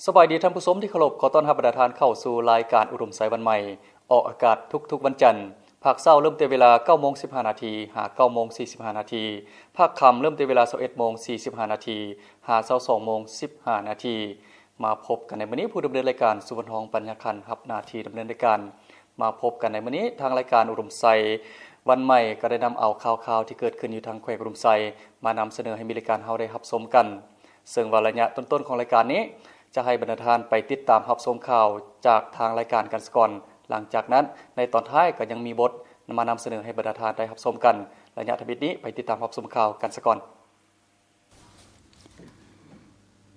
ສະບາຍດີທ່ານຜູ້ຊົມທີ່ເຄົາລົບ, ຂໍຕ້ອນຮັບບັນດາທ່ານເຂົ້າສູ່ລາຍການອຸດົມໄຊວັນໃໝ່, ອອກອາກາດທຸກໆວັນຈັນ, ພາກເຊົ້າເລີ່ມແຕ່ເວລາເກົ້າໂມງສິບຫ້ານາທີ ຫາເກົ້າໂມງສີ່ສິບຫ້ານາທີ, ພາກຄ່ຳເລີ່ມແຕ່ເວລາຊາວເອັດໂມງສີ່ສິບຫ້ານາທີ ຫາຊາວສອງໂມງສິບຫ້ານາທີ. ມາພົບກັນໃນມື້ນີ້, ຜູ້ດຳເນີນລາຍການ ສຸວັນທອງ ປັນຍາຄັນ ຮັບໜ້າທີ່ດຳເນີນລາຍການ. ມາພົບກັນໃນມື້ນີ້, ທາງລາຍການອຸດົມໄຊວັນໃໝ່ ກໍໄດ້ນຳເອົາຂ່າວຄາວທີ່ເກີດຂຶ້ນຢູ່ທາງແຂວງອຸດົມໄຊ ມານຳສະເໜີໃຫ້ມິດລາຍການເຮົາໄດ້ຮັບຊົມກັນ. ເຊິ່ງວ່າໄລຍະຕົ້ນໆຂອງລາຍການນີ້ ຈະໃຫ້ບັນດາທ່ານໄປຕິດຕາມຮັບຊົມຂ່າວຈາກທາງລາຍການກັນສາກ່ອນ. ຫຼັງຈາກນັ້ນ, ໃນຕອນທ້າຍກໍຍັງມີບົດມານຳສະເໜີໃຫ້ບັນດາທ່ານໄດ້ຮັບຊົມກັນ. ໄລຍະທຳອິດນີ້ ໄປຕິດຕາມຮັບຊົມຂ່າວກັນສາກ່ອນ.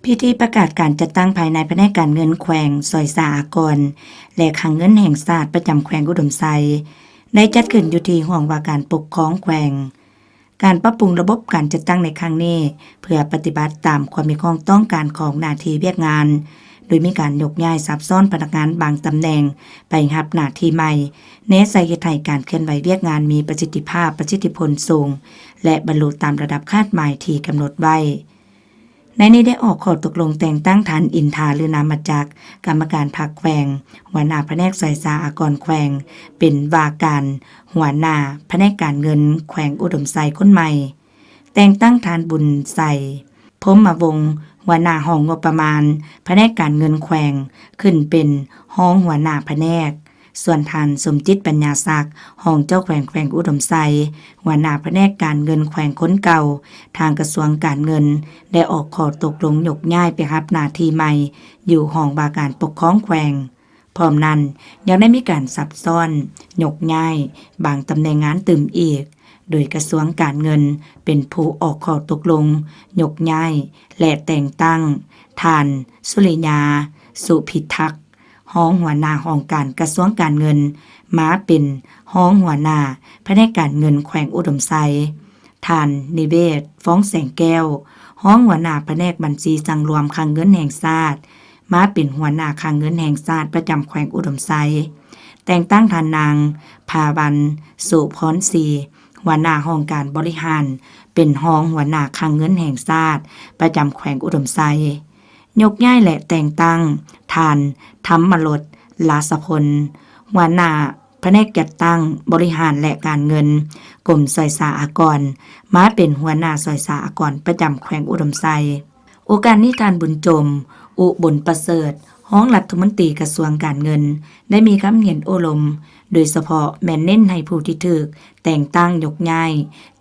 ພິທີປະກາດການຈັດຕັ້ງພາຍໃນພະແນກການເງິນແຂວງ, ສອຍສາອາກອນ ແລະ ຄັງເງິນແຫ່ງຊາດປະຈຳແຂວງອຸດົມໄຊ ໄດ້ຈັດຂຶ້ນຢູ່ທີ່ຫ້ອງວ່າການປົກຄອງແຂວງ. ການປັບປຸງລະບົບການຈັດຕັ້ງໃນຄັ້ງນີ້ ເພື່ອປະຕິບັດຕາມຄວາມຮຽກຮ້ອງຕ້ອງການຂອງໜ້າທີ່ວຽກງານ, ໂດຍມີການຍົກຍ້າຍສັບຊ້ອນພະນັກງານບາງຕຳແໜ່ງໄປຮັບໜ້າທີ່ໃໝ່, ແນໃສ່ເຮັດໃຫ້ການເຄື່ອນໄຫວວຽກງານມີປະສິດທິພາບ, ປະສິດທິຜົນສູງ ແລະ ບັນລຸຕາມລະດັບຄາດໝາຍທີ່ກຳນົດໄວ້. ໃນນີ້ໄດ້ອອກຂໍ້ຕົກລົງແຕ່ງຕັ້ງທ່ານ ອິນທາ ລືນາມະຈັກ, ກຳມະການພັກແຂວງ, ຫົວໜ້າພະແນກສອຍສາອາກອນແຂວງ, ເປັນວ່າການຫົວໜ້າພະແນກການເງິນແຂວງອຸດົມໄຊຄົນໃໝ່. ແຕ່ງຕັ້ງທ່ານ ບຸນໄຊ ພົມມະວົງ, ຫົວໜ້າຫ້ອງງົບປະມານພະແນກການເງິນແຂວງ, ຂຶ້ນເປັນຮອງຫົວໜ້າພະແນກ. ສ່ວນທ່ານ ສົມຈິດ ປັນຍາສັກ, ຮອງເຈົ້າແຂວງແຂວງອຸດົມໄຊ, ຫົວໜ້າພະແນກການເງິນແຂວງຄົນເກົ່າ, ທາງກະຊວງການເງິນ ໄດ້ອອກຂໍ້ຕົກລົງຍົກຍ້າຍໄປຮັບໜ້າທີ່ໃໝ່ ຢູ່ຫ້ອງວ່າການປົກຄອງແຂວງ. ພ້ອມນັ້ນ, ຍັງໄດ້ມີການສັບຊ້ອນຍົກຍ້າຍບາງຕຳແໜ່ງງານຕື່ມອີກ, ໂດຍກະຊວງການເງິນເປັນຜູ້ອອກຂໍ້ຕົກລົງຍົກຍ້າຍ ແລະ ແຕ່ງຕັ້ງທ່ານ ສຸລິຍາ ສຸພິທັກ, ຮອງຫົວໜ້າຫ້ອງການກະຊວງການເງິນ ມາເປັນຮອງຫົວໜ້າພະແນກການເງິນແຂວງອຸດົມໄຊ, ທ່ານ ນິເວດ ຟອງແສງແກ້ວ, ຮອງຫົວໜ້າພະແນກບັນຊີສັງລວມຄັງເງິນແຫ່ງຊາດ, ມາເປັນຫົວໜ້າຄັງເງິນແຫ່ງຊາດປະຈຳແຂວງອຸດົມໄຊ, ແຕ່ງຕັ້ງທ່ານນາງ ພາວັນ ໂສພອນສີ, ຫົວໜ້າຫ້ອງການບໍລິຫານ, ເປັນຮອງຫົວໜ້າຄັງເງິນແຫ່ງຊາດປະຈຳແຂວງອຸດົມໄຊ. ຍົກຍ້າຍ ແລະ ແຕ່ງຕັ້ງທ່ານ ທຳມະລົດ ລາຊະພົນ, ຫົວໜ້າພະແນກຈັດຕັ້ງບໍລິຫານ ແລະ ການເງິນ ກົມສອຍສາອາກອນ, ມາເປັນຫົວໜ້າສອຍສາອາກອນປະຈຳແຂວງອຸດົມໄຊ. ໂອກາດນີ້, ທ່ານ ບຸນໂຈມ ອຸບົນປະເສີດ, ຮອງລັດຖະມົນຕີກະຊວງການເງິນ ໄດ້ມີຄຳເຫັນໂອ້ລົມ, ໂດຍສະເພາະແມ່ນເນັ້ນໃຫ້ຜູ້ທີ່ຖືກແຕ່ງຕັ້ງຍົກຍ້າຍ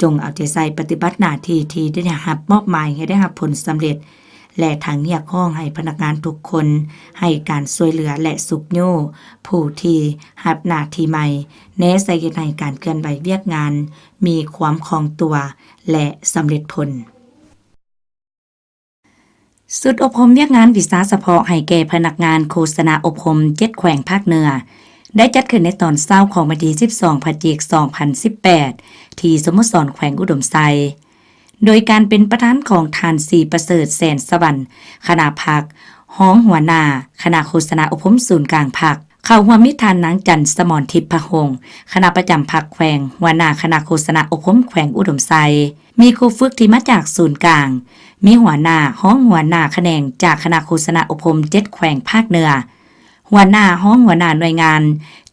ຈົ່ງເອົາໃຈໃສ່ປະຕິບັດໜ້າທີ່ທີ່ໄດ້ຮັບມອບໝາຍໃຫ້ໄດ້ຮັບຜົນສຳເລັດ ແລະ ທັງຮຽກຮ້ອງໃຫ້ພະນັກງານທຸກຄົນໃຫ້ການຊ່ວຍເຫຼືອ ແລະ ຊຸກຍູ້ຜູ້ທີ່ຮັບໜ້າທີ່ໃໝ່, ແນໃສ່ເຮັດໃຫ້ການເຄື່ອນໄຫວວຽກງານມີຄວາມຄ່ອງຕົວ ແລະ ສຳເລັດຜົນ. ຊຸດອົບຮົມວຽກງານວິຊາສະເພາະໃຫ້ແກ່ພະນັກງານໂຄສະນາອົບຮົມເຈັດແຂວງພາກເໜືອ ໄດ້ຈັດຂຶ້ນໃນຕອນເຊົ້າຂອງວັນທີສິບສອງ ພະຈິກ ສອງພັນສິບແປດ ທີ່ສະໂມສອນແຂວງອຸດົມໄຊ. ໂດຍການເປັນປະທານຂອງທ່ານ ສີປະເສີດ ແສນສະຫວັນ ຄະນະພັກ ຮອງຫົວໜ້າຄະນະໂຄສະນາອົບຮົມສູນກາງພັກ, ເຂົ້າຮ່ວມມີທ່ານນາງ ຈັນສະໝອນ ທິບພະຫົງ ຄະນະປະຈຳພັກແຂວງ, ຫົວໜ້າຄະນະໂຄສະນາອົບຮົມແຂວງອຸດົມໄຊ, ມີຄູຝຶກທີ່ມາຈາກສູນກາງ, ມີຫົວໜ້າ, ຮອງຫົວໜ້າຂະແໜງຈາກຄະນະໂຄສະນາອົບຮົມເຈັດແຂວງພາກເໜືອ, ຫົວໜ້າ, ຮອງຫົວໜ້າໜ່ວຍງານ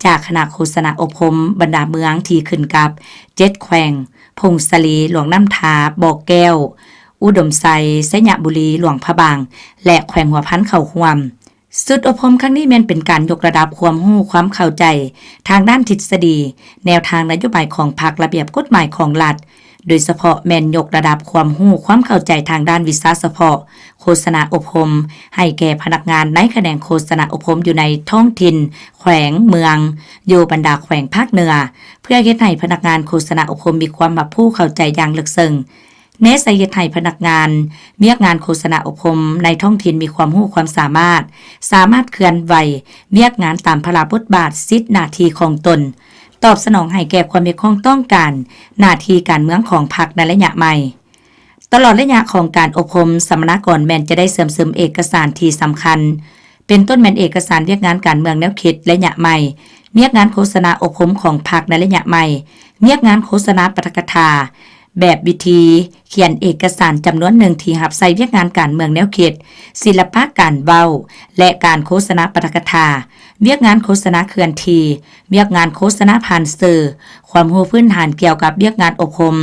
ຈາກຄະນະໂຄສະນາອົບຮົມບັນດາເມືອງທີ່ຂຶ້ນກັບເຈັດແຂວງ, ຜົ້ງສາລີ, ຫຼວງນ້ຳທາ, ບໍ່ແກ້ວ, ອຸດົມໄຊ, ໄຊຍະບູລີ, ຫຼວງພະບາງ ແລະ ແຂວງຫົວພັນເຂົ້າຮ່ວມ. ຊຸດອົບຮົມຄັ້ງນີ້ແມ່ນເປັນການຍົກລະດັບຄວາມຮູ້ຄວາມເຂົ້າໃຈທາງດ້ານທິດສະດີ, ແນວທາງນະໂຍບາຍຂອງພັກ, ລະບຽບກົດໝາຍຂອງລັດ, ໂດຍສະເພາະແມ່ນຍົກລະດັບຄວາມຮູ້ຄວາມເຂົ້າໃຈທາງດ້ານວິຊາສະເພາະ ໂຄສະນາອົບຮົມ ໃຫ້ແກ່ພະນັກງານໃນຂະແໜງໂຄສະນາອົບຮົມຢູ່ໃນທ້ອງຖິ່ນແຂວງເມືອງ ຢູ່ບັນດາແຂວງພາກເໜືອ, ເພື່ອເຮັດໃຫ້ພະນັກງານໂຄສະນາອົບຮົມມີຄວາມຮັບຮູ້ເຂົ້າໃຈຢ່າງເລິກເຊິ່ງ, ແນໃສ່ເຮັດໃຫ້ພະນັກງານວຽກງານໂຄສະນາອົບຮົມໃນທ້ອງຖິ່ນມີຄວາມຮູ້ຄວາມສາມາດ, ສາມາດເຄື່ອນໄຫວວຽກງານຕາມພາລະບົດບາດ, ສິດ, ໜ້າທີ່ຂອງຕົນ, ຕອບສະໜອງໃຫ້ແກ່ຄວາມຮຽກຮ້ອງຕ້ອງການໜ້າທີ່ການເມືອງຂອງພັກໃນໄລຍະໃໝ່. ຕະຫຼອດໄລຍະຂອງການອົບຮົມ, ສຳມະນາກອນແມ່ນຈະໄດ້ເຊື່ອມຊຶມເອກະສານທີ່ສຳຄັນ, ເປັນຕົ້ນແມ່ນເອກະສານວຽກງານການເມືອງແນວຄິດໄລຍະໃໝ່, ວຽກງານໂຄສະນາອົບຮົມຂອງພັກໃນໄລຍະໃໝ່, ວຽກງານໂຄສະນາປາຖະກະຖາ, ແບບວິທີຂຽນເອກະສານຈຳນວນໜຶ່ງທີ່ຮັບໃຊ້ວຽກງານການເມືອງແນວຄິດ, ສິລະປະການເວົ້າ ແລະ ການໂຄສະນາປາຖະກະຖາ, ວຽກງານໂຄສະນາເຄື່ອນທີ່, ວຽກງານໂຄສະນາຜ່ານສື່, ຄວາມຮູ້ພື້ນຖານກ່ຽວກັບວຽກງານອົບຮົມ,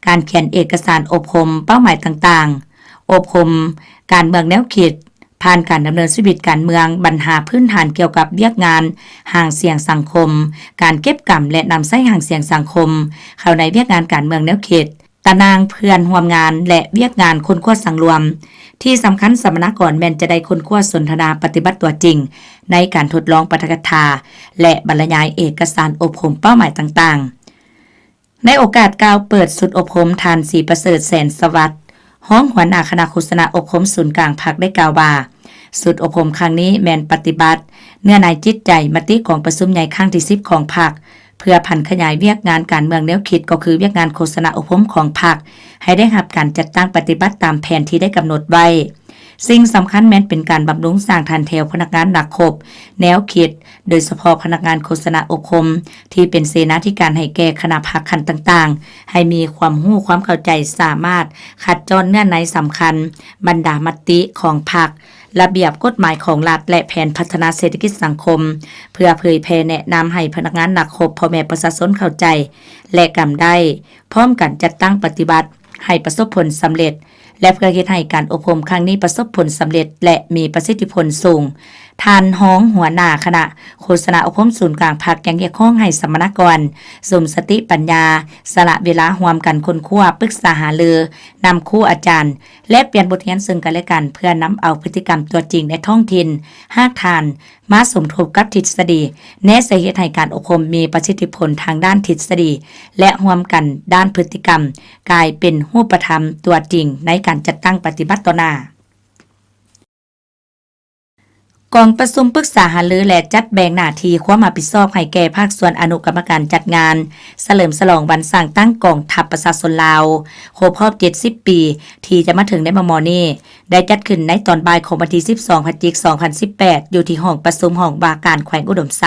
ການຂຽນເອກະສານອົບຮົມເປົ້າໝາຍຕ່າງໆ, ອົບຮົມການເມືອງແນວຄິດ, ຜ່ານການດຳເນີນຊີວິດການເມືອງ, ບັນຫາພື້ນຖານກ່ຽວກັບວຽກງານຫາງສຽງສັງຄົມ, ການເກັບກຳ ແລະ ນຳໃຊ້ຫາງສຽງສັງຄົມເຂົ້າໃນວຽກງານການເມືອງແນວຄິດ, ຕາໜ່າງເພື່ອນຮ່ວມງານ ແລະ ວຽກງານຄົ້ນຄວ້າສັງລວມ. ທີ່ສຳຄັນ, ສຳມະນາກອນແມ່ນຈະໄດ້ຄົ້ນຄວ້າສົນທະນາປະຕິບັດຕົວຈິງໃນການທົດລອງປາຖະກະຖາ ແລະ ບັນລະຍາຍເອກະສານອົບຮົມເປົ້າໝາຍຕ່າງໆ. ໃນໂອກາດກ່າວເປີດຊຸດອົບຮົມ, ທ່ານ ສີປະເສີດ ແສນສະຫວັດ ຮອງຫົວໜ້າຄະນະໂຄສະນາອົບຮົມສູນກາງພັກ ໄດ້ກ່າວວ່າ, ຊຸດອົບຮົມຄັ້ງນີ້ແມ່ນປະຕິບັດເນື້ອໃນຈິດໃຈມະຕິກອງປະຊຸມໃຫຍ່ຄັ້ງທີສິບຂອງພັກ, ເພື່ອຜັນຂະຫຍາຍວຽກງານການເມືອງແນວຄິດ, ກໍຄືວຽກງານໂຄສະນາອົບຮົມຂອງພັກ ໃຫ້ໄດ້ຮັບການຈັດຕັ້ງປະຕິບັດຕາມແຜນທີ່ໄດ້ກຳນົດໄວ້. ສິ່ງສຳຄັນແມ່ນເປັນການບຳລຸງສ້າງຖານແຖວພະນັກງານນັກຄົບແນວຄິດ, ໂດຍສະເພາະພະນັກງານໂຄສະນາອົບຮົມ ທີ່ເປັນເສນາທິການໃຫ້ແກ່ຄະນະພັກຂັ້ນຕ່າງໆ, ໃຫ້ມີຄວາມຮູ້ຄວາມເຂົ້າໃຈ, ສາມາດຂັດຈ້ອນເນື້ອໃນສຳຄັນ, ບັນດາມະຕິຂອງພັກ, ລະບຽບກົດໝາຍຂອງລັດ ແລະ ແຜນພັດທະນາເສດຖະກິດສັງຄົມ, ເພື່ອເຜີຍແຜ່ແນະນຳໃຫ້ພະນັກງານນັກຄົບ, ພໍ່ແມ່ປະຊາຊົນເຂົ້າໃຈ ແລະ ກຳໄດ້, ພ້ອມກັນຈັດຕັ້ງປະຕິບັດໃຫ້ປະສົບຜົນສຳເລັດ ແລະ ເພື່ອເຮັດໃຫ້ການອົບຮົມຄັ້ງນີ້ປະສົບຜົນສຳເລັດ ແລະ ມີປະສິດທິຜົນສູງ. ທ່ານຮອງຫົວໜ້າຄະນະໂຄສະນາອົບຮົມສູນກາງພັກ ຍັງຮຽກຮ້ອງໃຫ້ສຳມະນາກອນສຸມສະຕິປັນຍາ, ສະຫຼະເວລາຮ່ວມກັນຄົ້ນຄວ້າ, ປຶກສາຫາລືນຳຄູອາຈານ, ແລກປ່ຽນບົດຮຽນເຊິ່ງກັນແລະກັນ ເພື່ອນຳເອົາພຶດຕິກຳຕົວຈິງໃນທ້ອງຖິ່ນ, ຮາກຖານ, ມາສົມທົບກັບທິດສະດີ, ແນໃສ່ເຮັດໃຫ້ການອົບຮົມມີປະສິດທິຜົນທາງດ້ານທິດສະດີ ແລະ ຮ່ວມກັນດ້ານພຶດຕິກຳ ກາຍເປັນຮູບປະທຳຕົວຈິງໃນການຈັດຕັ້ງປະຕິບັດຕໍ່ໜ້າ. ກອງປະຊຸມປຶກສາຫາລື ແລະ ຈັດແບ່ງໜ້າທີ່ຄວາມຮັບຜິດຊອບໃຫ້ແກ່ພາກສ່ວນອະນຸກຳມະການຈັດງານສະເຫຼີມສະຫຼອງວັນສ້າງຕັ້ງກອງທັບປະຊາຊົນລາວ ຄົບຮອບເຈັດສິບປີ ທີ່ຈະມາເຖິງໃນມໍ່ໆນີ້ ໄດ້ຈັດຂຶ້ນໃນຕອນບ່າຍຂອງວັນທີສິບສອງ ພະຈິກ ສອງພັນສິບແປດ ຢູ່ທີ່ຫ້ອງປະຊຸມຫ້ອງວ່າການແຂວງອຸດົມໄຊ,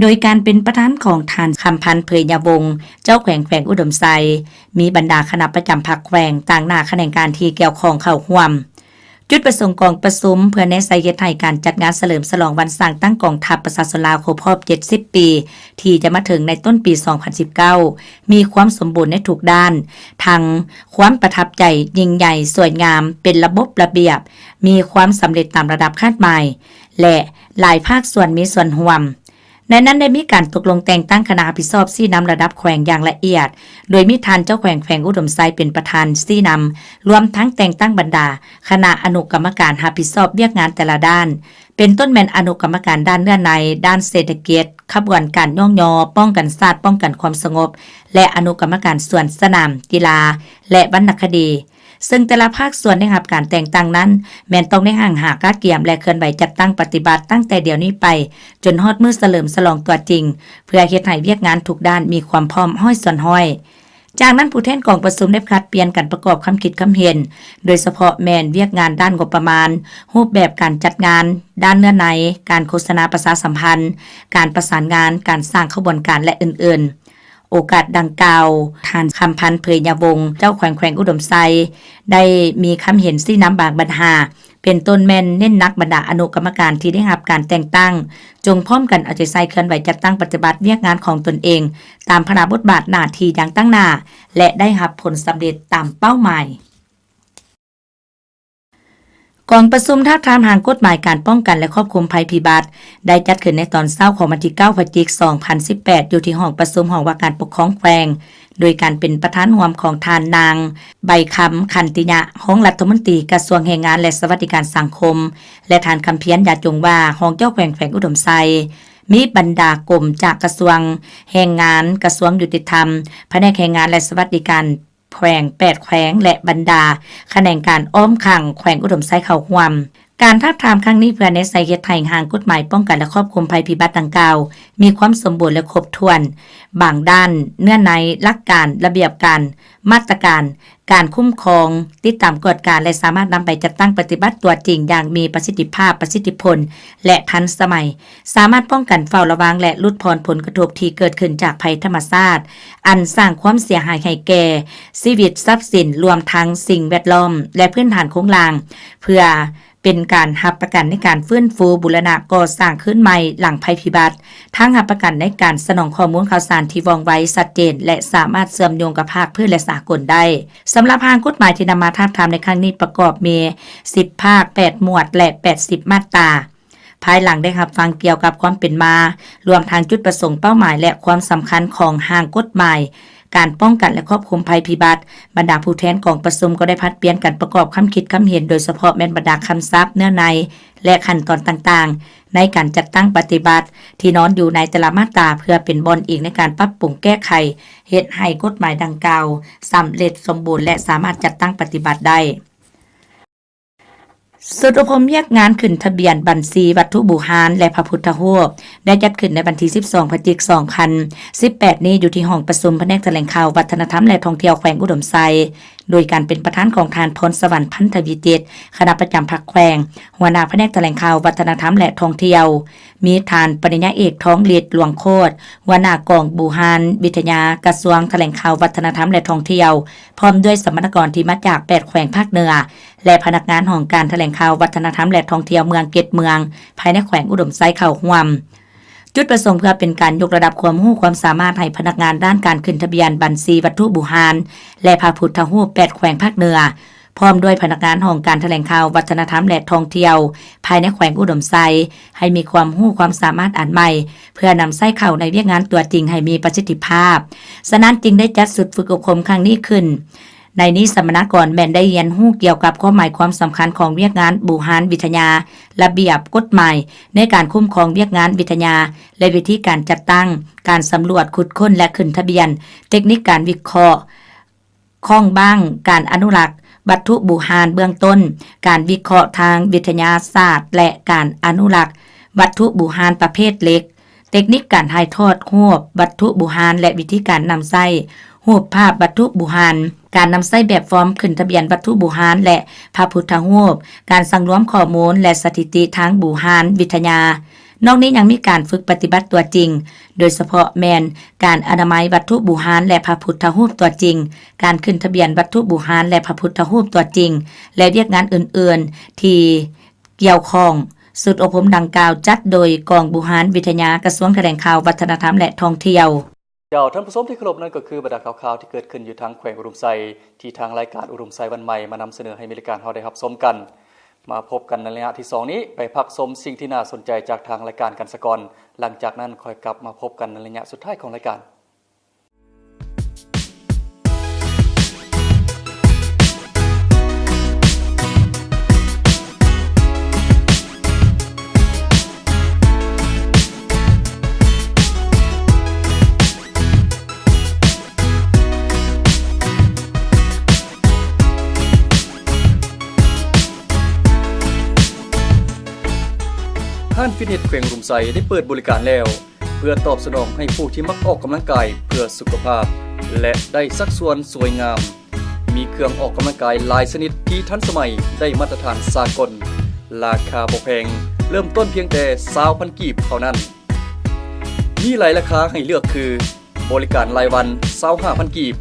ໂດຍການເປັນປະທານຂອງທ່ານ ຄຳພັນ ເຜີຍຍາວົງ ເຈົ້າແຂວງແຂວງອຸດົມໄຊ, ມີບັນດາຄະນະປະຈຳພັກແຂວງ, ຕາງໜ້າຂະແໜງການທີ່ກ່ຽວຂ້ອງເຂົ້າຮ່ວມ. ຈຸດປະສົງກອງປະຊຸມ ເພື່ອແນໃສ່ເຮັດໃຫ້ການຈັດງານສະເຫຼີມສະຫຼອງວັນສ້າງຕັ້ງກອງທັບປະຊາຊົນລາວຄົບຮອບເຈັດສິບປີ ທີ່ຈະມາເຖິງໃນຕົ້ນປີສອງພັນສິບເກົ້າ ມີຄວາມສົມບູນໃນທຸກດ້ານ, ທັງຄວາມປະທັບໃຈ, ຍິ່ງໃຫຍ່, ສວຍງາມ, ເປັນລະບົບລະບຽບ, ມີຄວາມສຳເລັດຕາມລະດັບຄາດໝາຍ ແລະ ຫຼາຍພາກສ່ວນມີສ່ວນຮ່ວມ. ໃນນັ້ນໄດ້ມີການຕົກລົງແຕ່ງຕັ້ງຄະນະຮັບຜິດຊອບຊີ້ນຳລະດັບແຂວງຢ່າງລະອຽດ, ໂດຍມີທ່ານເຈົ້າແຂວງແຂວງອຸດົມໄຊເປັນປະທານຊີ້ນຳ, ລວມທັງແຕ່ງຕັ້ງບັນດາຄະນະອະນຸກຳມະການຮັບຜິດຊອບວຽກງານແຕ່ລະດ້ານ, ເປັນຕົ້ນແມ່ນອະນຸກຳມະການດ້ານເນື້ອໃນ, ດ້ານເສດຖະກິດ, ຂະບວນການຍ້ອງຍໍ, ປ້ອງກັນຊາດ, ປ້ອງກັນຄວາມສະຫງົບ ແລະ ອະນຸກຳມະການສວນສະໜາມ, ກິລາ ແລະ ວັນນະຄະດີ. ເຊິ່ງແຕ່ລະພາກສ່ວນໄດ້ຮັບການແຕ່ງຕັ້ງນັ້ນ ແມ່ນຕ້ອງໄດ້ຮັ່ງຫາກະກຽມ ແລະ ເຄື່ອນໄຫວຈັດຕັ້ງປະຕິບັດຕັ້ງແຕ່ດຽວນີ້ໄປ ຈົນຮອດມື້ສະເຫຼີມສະຫຼອງຕົວຈິງ, ເພື່ອເຮັດໃຫ້ວຽກງານທຸກດ້ານມີຄວາມພ້ອມຮ້ອຍສ່ວນຮ້ອຍ. ຈາກນັ້ນ, ຜູ້ແທນກອງປະຊຸມໄດ້ຜັດປ່ຽນກັນປະກອບຄຳຄິດຄຳເຫັນ, ໂດຍສະເພາະແມ່ນວຽກງານດ້ານງົບປະມານ, ຮູບແບບການຈັດງານ, ດ້ານເນື້ອໃນ, ການໂຄສະນາປະຊາສຳພັນ, ການປະສານງານ, ການສ້າງຂະບວນການ ແລະ ອື່ນໆ. ໂອກາດດັ່ງກ່າວ, ທ່ານ ຄຳພັນ ເຜີຍຍາວົງ ເຈົ້າແຂວງແຂວງອຸດົມໄຊ ໄດ້ມີຄຳເຫັນຊີ້ນຳບາງບັນຫາ, ເປັນຕົ້ນແມ່ນເນັ້ນໜັກບັນດາອະນຸກຳມະການທີ່ໄດ້ຮັບການແຕ່ງຕັ້ງ, ຈົ່ງພ້ອມກັນເອົາໃຈໃສ່ເຄື່ອນໄຫວຈັດຕັ້ງປະຕິບັດວຽກງານຂອງຕົນເອງ ຕາມພາລະບົດບາດໜ້າທີ່ຢ່າງຕັ້ງໜ້າ ແລະ ໄດ້ຮັບຜົນສຳເລັດຕາມເປົ້າໝາຍ. ກອງປະຊຸມທາບທາມຮ່າງກົດໝາຍການປ້ອງກັນ ແລະ ຄວບຄຸມໄພພິບັດ ໄດ້ຈັດຂຶ້ນໃນຕອນເຊົ້າຂອງວັນທີເກົ້າ ພະຈິກ ສອງພັນສິບແປດ ຢູ່ທີ່ຫ້ອງປະຊຸມຫ້ອງວ່າການປົກຄອງແຂວງ, ໂດຍການເປັນປະທານຮ່ວມຂອງທ່ານນາງ ໃບຄຳ ຂັນຕິຍະ ຮອງລັດຖະມົນຕີກະຊວງແຮງງານ ແລະ ສະຫວັດດີການສັງຄົມ ແລະ ທ່ານ ຄຳພຽນ ຢາຈົງວາ ຮອງເຈົ້າແຂວງແຂວງອຸດົມໄຊ, ມີບັນດາກົມຈາກກະຊວງແຮງງານ, ກະຊວງຍຸຕິທຳ, ພະແນກແຮງງານ ແລະ ສະຫວັດດີການ ແຂວງ ແປດແຂວງ ແລະ ບັນດາຂະແໜງການອ້ອມຂ້າງແຂວງອຸດົມໄຊເຂົ້າຮ່ວມ. ການທາບທາມຄັ້ງນີ້ເພື່ອແນໃສ່ເຮັດໃຫ້ຮ່າງກົດໝາຍປ້ອງກັນ ແລະ ຄວບຄຸມໄພພິບັດດັ່ງກ່າວ ມີຄວາມສົມບູນ ແລະ ຄົບຖ້ວນ ບາງດ້ານ, ເນື້ອໃນ, ຫຼັກການ, ລະບຽບການ, ມາດຕະການ, ການຄຸ້ມຄອງ, ຕິດຕາມກວດກາ ແລະ ສາມາດນຳໄປຈັດຕັ້ງປະຕິບັດຕົວຈິງຢ່າງມີປະສິດທິພາບ, ປະສິດທິຜົນ ແລະ ທັນສະໄໝ, ສາມາດປ້ອງກັນ, ເຝົ້າລະວັງ ແລະ ຫຼຸດຜ່ອນຜົນກະທົບທີ່ເກີດຂຶ້ນຈາກໄພທຳມະຊາດ ອັນສ້າງຄວາມເສຍຫາຍໃຫ້ແກ່ຊີວິດ, ຊັບສິນ, ລວມທັງສິ່ງແວດລ້ອມ ແລະ ພື້ນຖານໂຄງລ່າງ ເພື່ອ ເປັນການຮັບປະກັນໃນການຟື້ນຟູບູລະນະກໍ່ສ້າງຄືນໃໝ່ຫຼັງໄພພິບັດ, ທັງຮັບປະກັນໃນການສະໜອງຂໍ້ມູນຂ່າວສານທີ່ວ່ອງໄວ, ຊັດເຈນ ແລະ ສາມາດເຊື່ອມໂຍງກັບພາກພື້ນ ແລະ ສາກົນໄດ້. ສຳລັບຮ່າງກົດໝາຍທີ່ນຳມາທາບທາມໃນຄັ້ງນີ້ປະກອບມີສິບພາກ, ແປດໝວດ ແລະ ແປດສິບມາດຕາ. ພາຍຫຼັງໄດ້ຮັບຟັງກ່ຽວກັບຄວາມເປັນມາ, ລວມທັງຈຸດປະສົງ, ເປົ້າໝາຍ ແລະ ຄວາມສຳຄັນຂອງຮ່າງກົດໝາຍ ການປ້ອງກັນ ແລະ ຄວບຄຸມໄພພິບັດ, ບັນດາຜູ້ແທນກອງປະຊຸມກໍໄດ້ຜັດປ່ຽນກັນປະກອບຄຳຄິດຄຳເຫັນ, ໂດຍສະເພາະແມ່ນບັນດາຄຳສັບ, ເນື້ອໃນ ແລະ ຂັ້ນຕອນຕ່າງໆ ໃນການຈັດຕັ້ງປະຕິບັດ ທີ່ນອນຢູ່ໃນແຕ່ລະມາດຕາ ເພື່ອເປັນບ່ອນອີງໃນການປັບປຸງແກ້ໄຂ ເຮັດໃຫ້ກົດໝາຍດັ່ງກ່າວສຳເລັດສົມບູນ ແລະ ສາມາດຈັດຕັ້ງປະຕິບັດໄດ້. ຊຸດອົບຮົມວຽກງານຂຶ້ນທະບຽນບັນຊີວັດຖຸບູຮານ ແລະ ພະພຸດທະຮູບ ໄດ້ຈັດຂຶ້ນໃນວັນທີສິບສອງ ພະຈິກ ສອງພັນສິບແປດນີ້ ຢູ່ທີ່ຫ້ອງປະຊຸມພະແນກຖະແຫຼງຂ່າວ ວັດທະນະທຳ ແລະ ທ່ອງທ່ຽວແຂວງອຸດົມໄຊ, ໂດຍການເປັນປະທານຂອງທ່ານ ພອນສະຫວັນ ພັນທະວິຈິດ ຄະນະປະຈຳພັກແຂວງ, ຫົວໜ້າພະແນກຖະແຫຼງຂ່າວ ວັດທະນະທຳ ແລະ ທ່ອງທ່ຽວ, ມີທ່ານ ປະລິນຍາເອກ ທອງລິດ ຫຼວງໂຄດ ຫົວໜ້າກອງບູຮານວິທະຍາ ກະຊວງຖະແຫຼງຂ່າວ ວັດທະນະທຳ ແລະ ທ່ອງທ່ຽວ, ພ້ອມດ້ວຍສຳມະນາກອນທີ່ມາຈາກແປດແຂວງພາກເໜືອ ແລະ ພະນັກງານຫ້ອງການຖະແຫຼງຂ່າວ ວັດທະນະທຳ ແລະ ທ່ອງທ່ຽວເມືອງເຈັດເມືອງ ພາຍໃນແຂວງອຸດົມໄຊເຂົ້າຮ່ວມ. ຈຸດປະສົງເພື່ອເປັນການຍົກລະດັບຄວາມຮູ້ຄວາມສາມາດໃຫ້ພະນັກງານດ້ານການຂຶ້ນທະບຽນບັນຊີວັດຖຸບູຮານ ແລະ ພະພຸດທະຮູບແປດແຂວງພາກເໜືອ, ພ້ອມດ້ວຍພະນັກງານຫ້ອງການຖະແຫຼງຂ່າວ ວັດທະນະທຳ ແລະ ທ່ອງທ່ຽວ ພາຍໃນແຂວງອຸດົມໄຊ ໃຫ້ມີຄວາມຮູ້ຄວາມສາມາດອັນໃໝ່ ເພື່ອນຳໃຊ້ເຂົ້າໃນວຽກງານຕົວຈິງໃຫ້ມີປະສິດທິພາບ. ສະນັ້ນຈຶ່ງໄດ້ຈັດຊຸດຝຶກອົບຮົມຄັ້ງນີ້ຂຶ້ນ. ໃນນີ້ສຳມະນາກອນແມ່ນໄດ້ຮຽນຮູ້ກ່ຽວກັບຄວາມໝາຍຄວາມສຳຄັນຂອງວຽກງານບູຮານວິທະຍາ, ລະບຽບ, ກົດໝາຍໃນການຄຸ້ມຄອງວຽກງານວິທະຍາ ແລະ ວິທີການຈັດຕັ້ງ, ການສຳຫຼວດ, ຂຸດຄົ້ນ ແລະ ຂຶ້ນທະບຽນ, ເຕັກນິກການວິເຄາະ, ຂ້ອງບ້າງການອະນຸລັກວັດຖຸບູຮານເບື້ອງຕົ້ນ, ການວິເຄາະທາງວິທະຍາສາດ ແລະ ການອະນຸລັກວັດຖຸບູຮານປະເພດເຫຼັກ, ເຕັກນິກການຖ່າຍທອດຮູບວັດຖຸບູຮານ ແລະ ວິທີການນຳໃຊ້ຮູບພາບວັດຖຸບູຮານ, ການນຳໃຊ້ແບບຟອມຂຶ້ນທະບຽນວັດຖຸບູຮານ ແລະ ພະພຸດທະຮູບ, ການສັງລວມຂໍ້ມູນ ແລະ ສະຖິຕິທາງບູຮານວິທະຍາ. ນອກນີ້ຍັງມີການຝຶກປະຕິບັດຕົວຈິງ, ໂດຍສະເພາະແມ່ນການອະນາໄມວັດຖຸບູຮານ ແລະ ພະພຸດທະຮູບຕົວຈິງ, ການຂຶ້ນທະບຽນວັດຖຸບູຮານ ແລະ ພະພຸດທະຮູບຕົວຈິງ ແລະ ວຽກງານອື່ນໆທີ່ກ່ຽວຂ້ອງ. ຊຸດອົບຮົມດັ່ງກ່າວຈັດໂດຍກອງບູຮານວິທະຍາ ກະຊວງຖະແຫຼງຂ່າວ ວັດທະນະທຳ ແລະ ທ່ອງທ່ຽວ. ເຈົ້າ ທ່ານຜູ້ຊົມທີ່ເຄົາລົບ, ນັ້ນກໍຄືບັນດາຂ່າວໆທີ່ເກີດຂຶ້ນຢູ່ທາງແຂວງອຸດົມໄຊ ທີ່ທາງລາຍການອຸດົມໄຊວັນໃໝ່ມານຳສະເໜີໃຫ້ມີລາຍການເຮົາໄດ້ຮັບຊົມກັນ. ມາພົບກັນໃນໄລຍະທີສອງນີ້, ໄປພັກຊົມສິ່ງທີ່ໜ້າສົນໃຈຈາກທາງລາຍການກັນສະກ່ອນ, ຫຼັງຈາກນັ້ນຄ່ອຍກັບມາພົບກັນໃນໄລຍະສຸດທ້າຍຂອງລາຍການ. ຮ້ານຟິດເນັດແຂວງອຸດົມໄຊໄດ້ເປີດບໍລິການແລ້ວ ເພື່ອຕອບສະໜອງໃຫ້ຜູ້ທີ່ມັກອອກກຳລັງກາຍເພື່ອສຸຂະພາບ ແລະ ໄດ້ສັດສ່ວນສວຍງາມ. ມີເຄື່ອງອອກກຳລັງກາຍຫຼາຍຊະນິດທີ່ທັນສະໄໝ, ໄດ້ມາດຕະຖານສາກົນ, ລາຄາບໍ່ແພງ, ເລີ່ມຕົ້ນພຽງແຕ່ຊາວພັນກີບເທົ່ານັ້ນ. ມີຫຼາຍລາຄາໃຫ້ເລືອກຄື ບໍລິການລາຍວັນ ຊາວຫ້າພັນກີບ,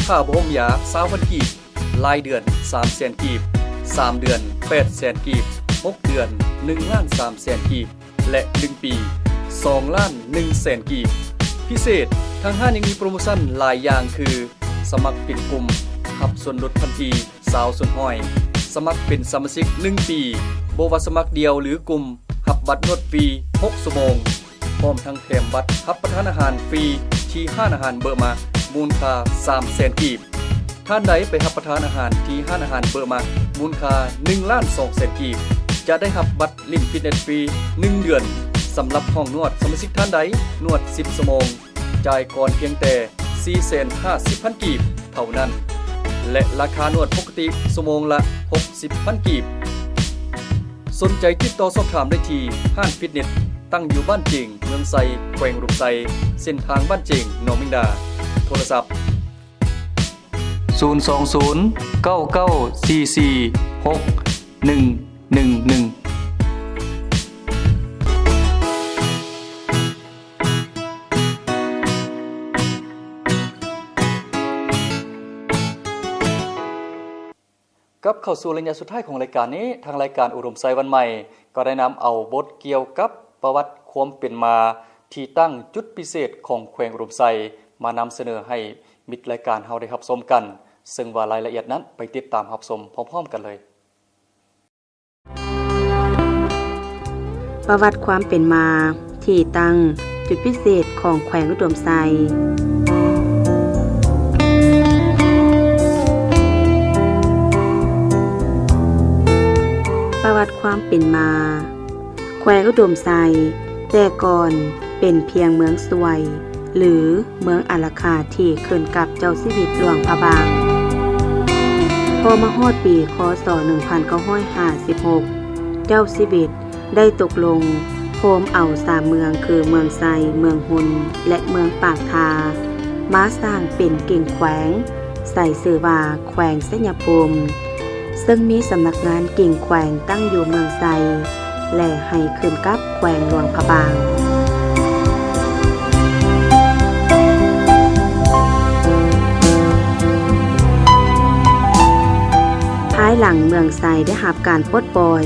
ຄ່າບໍຫົມຢາ ຊາວພັນກີບ, ລາຍເດືອນ ສາມແສນກີບ, ສາມເດືອນ ແປດແສນກີບ, ຫົກເດືອນ ໜຶ່ງລ້ານສາມແສນກີບ ແລະ ໜຶ່ງປີ ສອງລ້ານໜຶ່ງແສນກີບ. ພິເສດ, ທາງຮ້ານຍັງມີໂປຣໂມຊັນຫຼາຍຢ່າງຄື ສະໝັກເປັນກຸ່ມ ຮັບສ່ວນລົດທັນທີຊາວສ່ວນຮ້ອຍ, ສະໝັກເປັນສະມາຊິກໜຶ່ງປີ ບໍ່ວ່າສະໝັກດຽວ ຫຼື ກຸ່ມ ຮັບບັດນວດຟຣີຫົກຊົ່ວໂມງ, ພ້ອມທັງແຖມບັດຮັບປະທານອາຫານຟຣີທີ່ຮ້ານອາຫານເບີມາ ມູນຄ່າສາມແສນກີບ. ທ່ານໃດໄປຮັບປະທານອາຫານທີ່ຮ້ານອາຫານເບີມາ ມູນຄ່າໜຶ່ງລ້ານສອງແສນກີບ ຈະໄດ້ຮັບບັດຫຼິ້ນຟິດເນັດຟຣີໜຶ່ງເດືອນ. ສຳລັບຫ້ອງນວດ, ສະມາຊິກທ່ານໃດນວດສິບຊົ່ວໂມງ ຈ່າຍກ່ອນພຽງແຕ່ສີ່ແສນຫ້າສິບພັນກີບເທົ່ານັ້ນ ແລະ ລາຄານວດປົກກະຕິຊົ່ວໂມງລະຫົກສິບພັນກີບ. ສົນໃຈຕິດຕໍ່ສອບຖາມໄດ້ທີ່ຮ້ານຟິດເນັດ ຕັ້ງຢູ່ບ້ານເຈງ ເມືອງໄຊ ແຂວງອຸດົມໄຊ, ເສັ້ນທາງບ້ານເຈງ ໜອງແມງດາ. ໂທລະສັບ ສູນສອງສູນ ເກົ້າເກົ້າສີ່ສີ່ ຫົກໜຶ່ງໜຶ່ງໜຶ່ງ. ກັບເຂົ້າສູ່ໄລຍະສຸດທ້າຍຂອງລາຍການນີ້, ທາງລາຍການອຸດົມໄຊວັນໃໝ່ ກໍໄດ້ນຳເອົາບົດກ່ຽວກັບປະຫວັດຄວາມເປັນມາ, ທີ່ຕັ້ງ, ຈຸດພິເສດຂອງແຂວງອຸດົມໄຊ ມານຳສະເໜີໃຫ້ມິດລາຍການເຮົາໄດ້ຮັບຊົມກັນ, ເຊິ່ງວ່າລາຍລະອຽດນັ້ນໄປຕິດຕາມຮັບຊົມພ້ອມໆກັນເລີຍ. ປະຫວັດຄວາມເປັນມາ, ທີ່ຕັ້ງ, ຈຸດພິເສດຂອງແຂວງອຸດົມໄຊ. ປະຫວັດຄວາມເປັນມາ, ແຂວງອຸດົມໄຊແຕ່ກ່ອນເປັນພຽງເມືອງຊ່ວຍ ຫຼື ເມືອງອາລັກຂາທີ່ຂຶ້ນກັບເຈົ້າຊີວິດຫຼວງພະບາງ. ພໍມາຮອດປີ ຄ.ສ. ໜຶ່ງພັນເກົ້າຮ້ອຍຫ້າສິບຫົກ ເຈົ້າຊີວິດໄດ້ຕົກລົງໂຮມເອົາສາມເມືອງ ຄື ເມືອງໄຊ, ເມືອງຮຸນ ແລະ ເມືອງປາກທາ ມາສ້າງເປັນກິ່ງແຂວງ ໃສ່ຊື່ວ່າ ແຂວງໄຊຍະພູມ, ເຊິ່ງມີສຳນັກງານກິ່ງແຂວງຕັ້ງຢູ່ເມືອງໄຊ ແລະ ໃຫ້ຂຶ້ນກັບແຂວງຫຼວງພະບາງ. ພາຍຫຼັງເມືອງໄຊໄດ້ຮັບການປົດປ່ອຍ,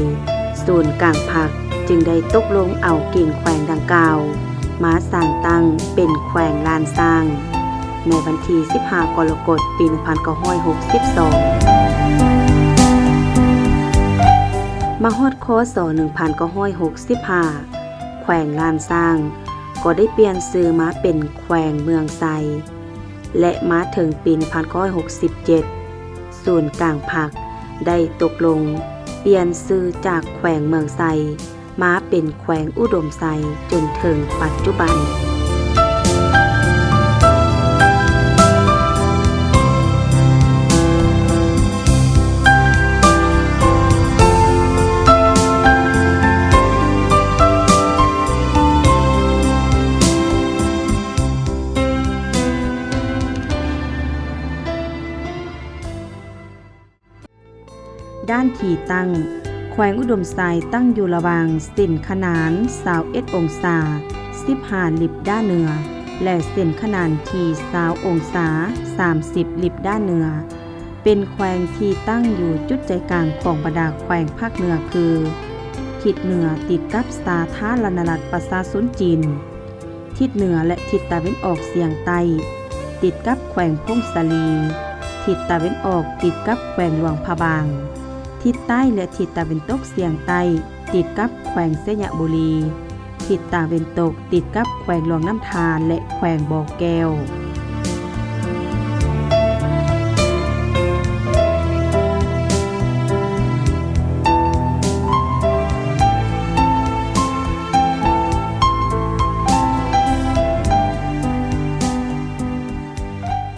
ສູນກາງພັກຈຶ່ງໄດ້ຕົກລົງເອົາກິ່ງແຂວງດັ່ງກ່າວມາສ້າງຕັ້ງເປັນແຂວງລ້ານຊ້າງ ໃນວັນທີສິບຫ້າ ກໍລະກົດ ປີໜຶ່ງພັນເກົ້າຮ້ອຍຫົກສິບສອງ. ມາຮອດ ຄ.ສ. ໜຶ່ງພັນເກົ້າຮ້ອຍຫົກສິບຫ້າ ແຂວງລ້ານຊ້າງກໍໄດ້ປ່ຽນຊື່ມາເປັນແຂວງເມືອງໄຊ ແລະ ມາເຖິງປີໜຶ່ງພັນເກົ້າຮ້ອຍຫົກສິບເຈັດ ສູນກາງພັກໄດ້ຕົກລົງປ່ຽນຊື່ຈາກແຂວງເມືອງໄຊ ມາເປັນແຂວງອຸດົມໄຊຈົນເຖິງປັດຈຸບັນ. ດ້ານທີ່ຕັ້ງ, ແຂວງອຸດົມໄຊຕັ້ງຢູ່ລະຫວ່າງເສັ້ນຂະໜານຊາວເອັດອົງສາ ສິບຫ້າລິບດ້ານເໜືອ ແລະ ເສັ້ນຂະໜານທີ່ຊາວອົງສາ ສາມສິບລິບດ້ານເໜືອ, ເປັນແຂວງທີ່ຕັ້ງຢູ່ຈຸດໃຈກາງຂອງບັນດາແຂວງພາກເໜືອ ຄື ທິດເໜືອຕິດກັບສາທາລະນະລັດປະຊາຊົນຈີນ, ທິດເໜືອ ແລະ ທິດຕາເວັນອອກສຽງໃຕ້ ຕິດກັບແຂວງຜົ້ງສາລີ, ທິດຕາເວັນອອກຕິດກັບແຂວງຫຼວງພະບາງ, ທິດໃຕ້ ແລະ ທິດຕາເວັນຕົກສຽງໃຕ້ ຕິດກັບແຂວງໄຊຍະບູລີ, ທິດຕາເວັນຕົກຕິດກັບແຂວງຫຼວງນ້ຳທາ ແລະ ແຂວງບໍ່ແກ້ວ.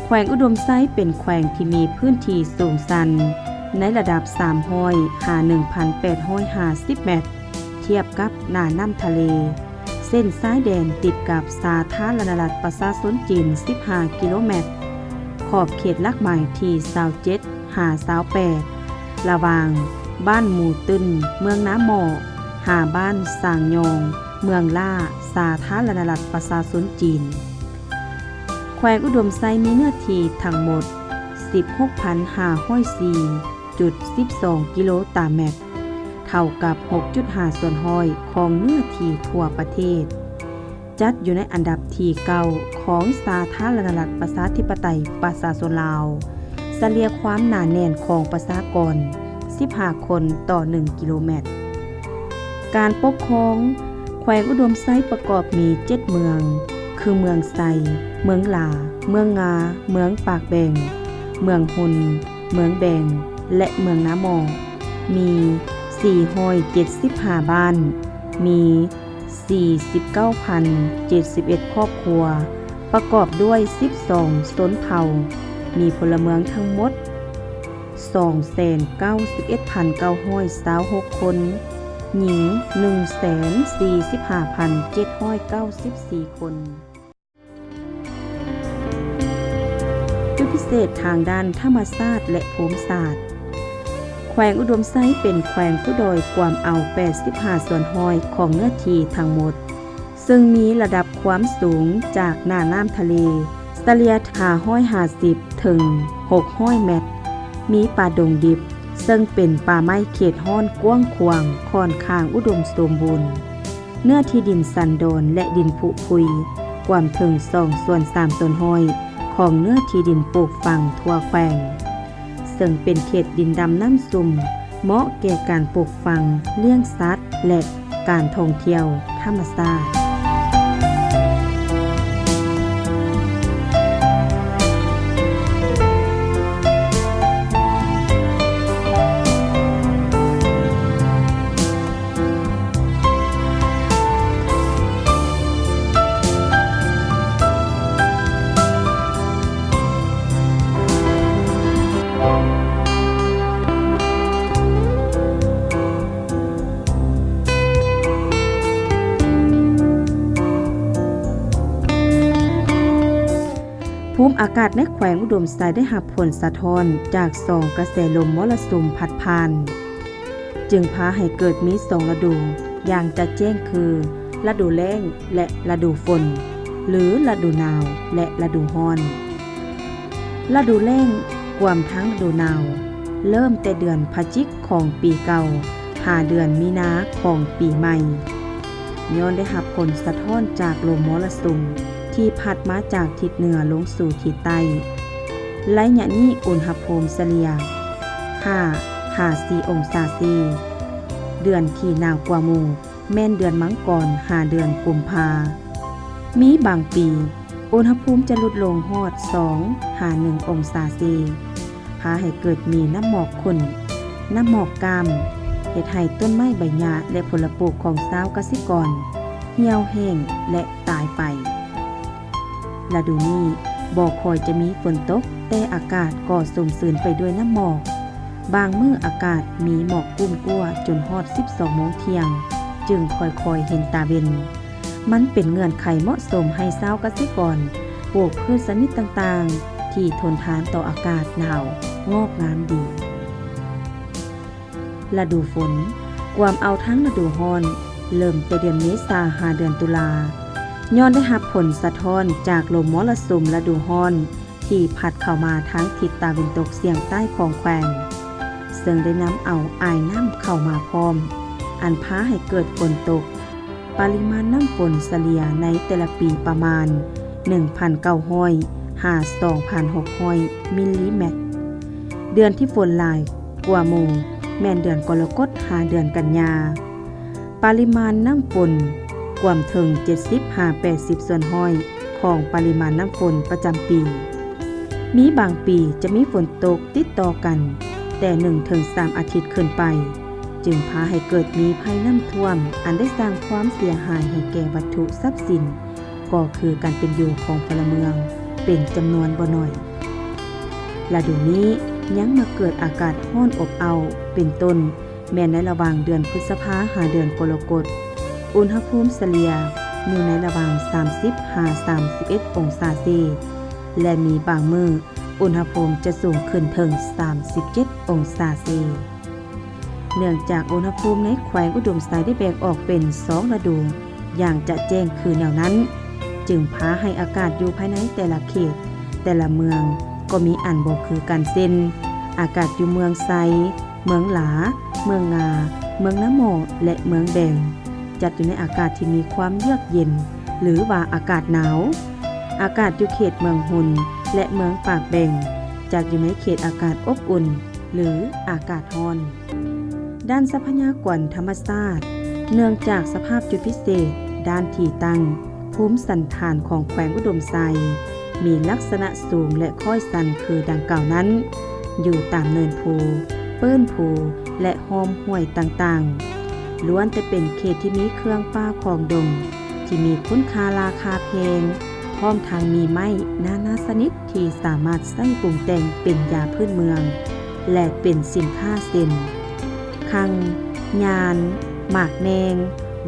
ແຂວງອຸດົມໄຊເປັນແຂວງທີ່ມີພື້ນທີ່ສູງຊັນໃນລະດັບສາມຮ້ອຍຫາໜຶ່ງພັນແປດຮ້ອຍຫ້າສິບແມັດ ທຽບກັບໜ້ານ້ຳທະເລ. ເສັ້ນຊາຍແດນຕິດກັບສາທາລະນະລັດປະຊາຊົນຈີນສິບຫ້າກິໂລແມັດ, ຂອບເຂດຫຼັກໝາຍທີຊາວເຈັດຫາຊາວແປດ ລະຫວ່າງບ້ານໝູຕຶນ ເມືອງນາໝໍ້ ຫາບ້ານຊາງຍອງ ເມືອງລ້າ ສາທາລະນະລັດປະຊາຊົນຈີນ. ແຂວງອຸດົມໄຊມີເນື້ອທີ່ທັງໝົດສິບຫົກພັນຫ້າຮ້ອຍສີ່ຈຸດສິບສອງກິໂລຕາແມັດ, ເທົ່າກັບຫົກຈຸດຫ້າສ່ວນຮ້ອຍຂອງເນື້ອທີ່ທົ່ວປະເທດ, ຈັດຢູ່ໃນອັນດັບທີເກົ້າຂອງສາທາລະນະລັດປະຊາທິປະໄຕປະຊາຊົນລາວ, ສະເລ່ຍຄວາມໜາແໜ້ນຂອງປະຊາກອນສິບຫ້າຄົນຕໍ່ໜຶ່ງກິໂລແມັດ. ການປົກຄອງ ແຂວງອຸດົມໄຊປະກອບມີເຈັດເມືອງ ຄື ເມືອງໄຊ, ເມືອງຫຼາ, ເມືອງງາ, ເມືອງປາກແບງ, ເມືອງຮຸນ, ເມືອງແບງ ແລະ ເມືອງນາໝໍ້, ມີສີ່ຮ້ອຍເຈັດສິບຫ້າບ້ານ, ມີສີ່ສິບເກົ້າພັນເຈັດສິບເອັດຄອບຄົວ, ປະກອບດ້ວຍສິບສອງຊົນເຜົ່າ, ມີພົນລະເມືອງທັງໝົດສອງແສນເກົ້າສິບເອັດພັນເກົ້າຮ້ອຍຊາວຫົກຄົນ. ຍິງ ໜຶ່ງແສນສີ່ສິບຫ້າພັນເຈັດຮ້ອຍເກົ້າສິບສີ່ຄົນ. ຈຸດພິເສດທາງດ້ານທຳມະຊາດ ແລະ ພູມສາດ. ແຂວງອຸດົມໄຊເປັນແຂວງພູດອຍ ກວມເອົາແປດສິບຫ້າສ່ວນຮ້ອຍຂອງເນື້ອທີ່ທັງໝົດ, ເຊິ່ງມີລະດັບຄວາມສູງຈາກໜ້ານ້ຳທະເລສະເລ່ຍຫ້າຮ້ອຍຫ້າສິບເຖິງຫົກຮ້ອຍແມັດ, ມີປ່າດົງດິບ ເຊິ່ງເປັນປ່າໄມ້ເຂດຮ້ອນກວ້າງຂວາງ ຂ້ອນຂ້າງອຸດົມສົມບູນ. ເນື້ອທີ່ດິນສັນດອນ ແລະ ດິນຜຸພຸຍ ກວມເຖິງສອງສ່ວນສາມສ່ວນຮ້ອຍຂອງເນື້ອທີ່ດິນປູກຝັງທົ່ວແຂວງ, ເຊິ່ງເປັນເຂດດິນດຳນ້ຳຊຸ່ມ ເໝາະແກ່ການປູກຝັງ, ລ້ຽງສັດ ແລະ ການທ່ອງທ່ຽວທຳມະຊາດ. ພູມອາກາດໃນແຂວງອຸດົມໄຊໄດ້ຮັບຜົນສະທ້ອນຈາກສອງກະແສລົມມໍລະສຸມພັດຜ່ານ, ຈຶ່ງພາໃຫ້ເກີດມີສອງລະດູຢ່າງຈະແຈ້ງຄື ລະດູແລ້ງ ແລະ ລະດູຝົນ ຫຼື ລະດູໜາວ ແລະ ລະດູຮ້ອນ. ລະດູແລ້ງ ກວມທັງລະດູໜາວ ເລີ່ມແຕ່ເດືອນພະຈິກຂອງປີເກົ່າ ຫາເດືອນມີນາຂອງປີໃໝ່. ຍ້ອນໄດ້ຮັບຜົນສະທ້ອນຈາກລົມມໍລະສຸມທີ່ພັດມາຈາກທິດເໜືອລົງສູ່ທິດໃຕ້, ໄລຍະນີ້ອຸນຫະພູມສະເລ່ຍຫ້າຫາສີ່ອົງສາເຊ. ເດືອນທີ່ໜາວກວ່າໝູ່ແມ່ນເດືອນມັງກອນຫາເດືອນກຸມພາ. ມີບາງປີ ອຸນຫະພູມຈະຫຼຸດລົງຮອດສອງຫາໜຶ່ງອົງສາເຊ, ພາໃຫ້ເກີດມີນ້ຳໝອກຂຸ່ນ, ນ້ຳໝອກກ້າມ, ເຮັດໃຫ້ຕົ້ນໄມ້ໃບຫຍ້າ ແລະ ຜົນລະປູກຂອງຊາວກະສິກອນຫ່ຽວແຫ້ງ ແລະ ຕາຍໄປ. ລະດູນີ້ບໍ່ຄ່ອຍຈະມີຝົນຕົກ, ແຕ່ອາກາດກໍຊຸ່ມຊື່ນໄປດ້ວຍນ້ຳໝອກ. ບາງມື້ອາກາດມີໝອກກຸ້ມກົວຈົນຮອດສິບສອງໂມງທ່ຽງ ຈຶ່ງຄ່ອຍໆເຫັນຕາເວັນ. ມັນເປັນເງື່ອນໄຂເໝາະສົມໃຫ້ຊາວກະສິກອນປູກພືດຊະນິດຕ່າງໆ ທີ່ທົນທານຕໍ່ອາກາດໜາວງອກງາມດີ. ລະດູຝົນ ກວມເອົາທັງລະດູຮ້ອນ ເລີ່ມແຕ່ເດືອນເມສາຫາເດືອນຕຸລາ. ຍ້ອນໄດ້ຮັບຜົນສະທ້ອນຈາກລົມມໍລະສຸມລະດູຮ້ອນ ທີ່ພັດເຂົ້າມາທາງທິດຕາເວັນຕົກສຽງໃຕ້ຂອງແຂວງ, ເຊິ່ງໄດ້ນຳເອົາອາຍນ້ຳເຂົ້າມາພ້ອມ, ອັນພາໃຫ້ເກີດຝົນຕົກ. ປະລິມານນ້ຳຝົນສະເລ່ຍໃນແຕ່ລະປີປະມານໜຶ່ງພັນເກົ້າຮ້ອຍຫາສອງພັນຫົກຮ້ອຍມິນລີແມັດ. ເດືອນທີ່ຝົນຫຼາຍກວ່າໝູ່ແມ່ນເດືອນກໍລະກົດຫາເດືອນກັນຍາ. ປະລິມານນ້ຳຝົນກວມເຖິງເຈັດສິບຫາແປດສິບສ່ວນຮ້ອຍຂອງປະລິມານນ້ຳຝົນປະຈຳປີ. ມີບາງປີຈະມີຝົນຕົກຕິດຕໍ່ກັນແຕ່ໜຶ່ງເຖິງສາມອາທິດຂຶ້ນໄປ, ຈຶ່ງພາໃຫ້ເກີດມີໄພນ້ຳຖ້ວມ ອັນໄດ້ສ້າງຄວາມເສຍຫາຍໃຫ້ແກ່ວັດຖຸຊັບສິນ ກໍຄືການເປັນຢູ່ຂອງພົນລະເມືອງເປັນຈຳນວນບໍ່ໜ້ອຍ. ລະດູນີ້ຍັງມາເກີດອາກາດຮ້ອນອົບເອົ້າ ເປັນຕົ້ນ ແມ່ນໃນລະຫວ່າງເດືອນພຶດສະພາຫາເດືອນກໍລະກົດ, ອຸນຫະພູມສະເລ່ຍຢູ່ໃນລະຫວ່າງສາມສິບຫາສາມສິບເອັດອົງສາເຊ ແລະ ມີບາງມື້ອຸນຫະພູມຈະສູງຂຶ້ນເຖິງສາມສິບເຈັດອົງສາເຊ. ເນື່ອງຈາກອຸນຫະພູມໃນແຂວງອຸດົມໄຊໄດ້ແບ່ງອອກເປັນສອງລະດູ ຢ່າງຈະແຈ້ງຄືແນວນັ້ນ, ຈຶ່ງພາໃຫ້ອາກາດຢູ່ພາຍໃນແຕ່ລະເຂດ, ແຕ່ລະເມືອງກໍມີອັນບໍ່ຄືກັນ ເຊັ່ນ ອາກາດຢູ່ເມືອງໄຊ, ເມືອງຫຼາ, ເມືອງງາ, ເມືອງນາໝໍ້ ແລະ ເມືອງແບງ ຈັດຢູ່ໃນອາກາດທີ່ມີຄວາມເຍືອກເຢັນ ຫຼືວ່າອາກາດໜາວ. ອາກາດຢູ່ເຂດເມືອງຮຸນ ແລະ ເມືອງປາກແບງ ຈັດຢູ່ໃນເຂດອາກາດອົບອຸ່ນ ຫຼື ອາກາດຮ້ອນ. ດ້ານຊັບພະຍາກອນທຳມະຊາດ, ເນື່ອງຈາກສະພາບຈຸດພິເສດດ້ານທີ່ຕັ້ງ, ພູມສັນຖານຂອງແຂວງອຸດົມໄຊ ມີລັກສະນະສູງ ແລະ ຄ້ອຍຊັນຄືດັ່ງກ່າວນັ້ນ, ຢູ່ຕາມເນີນພູ, ເປີ້ນພູ ແລະ ຮ່ອມຫ້ວຍຕ່າງໆ, ລ້ວນແຕ່ເປັນເຂດທີ່ມີເຄື່ອງປ່າຂອງດົງ ທີ່ມີຄຸນຄ່າລາຄາແພງ, ພ້ອມທັງມີໄມ້ນານາຊະນິດ ທີ່ສາມາດໃຊ້ປຸງແຕ່ງເປັນຢາພື້ນເມືອງ ແລະ ເປັນສິນຄ້າເຊັ່ນ ຄັງ, ຍານ, ໝາກແໜ່ງ,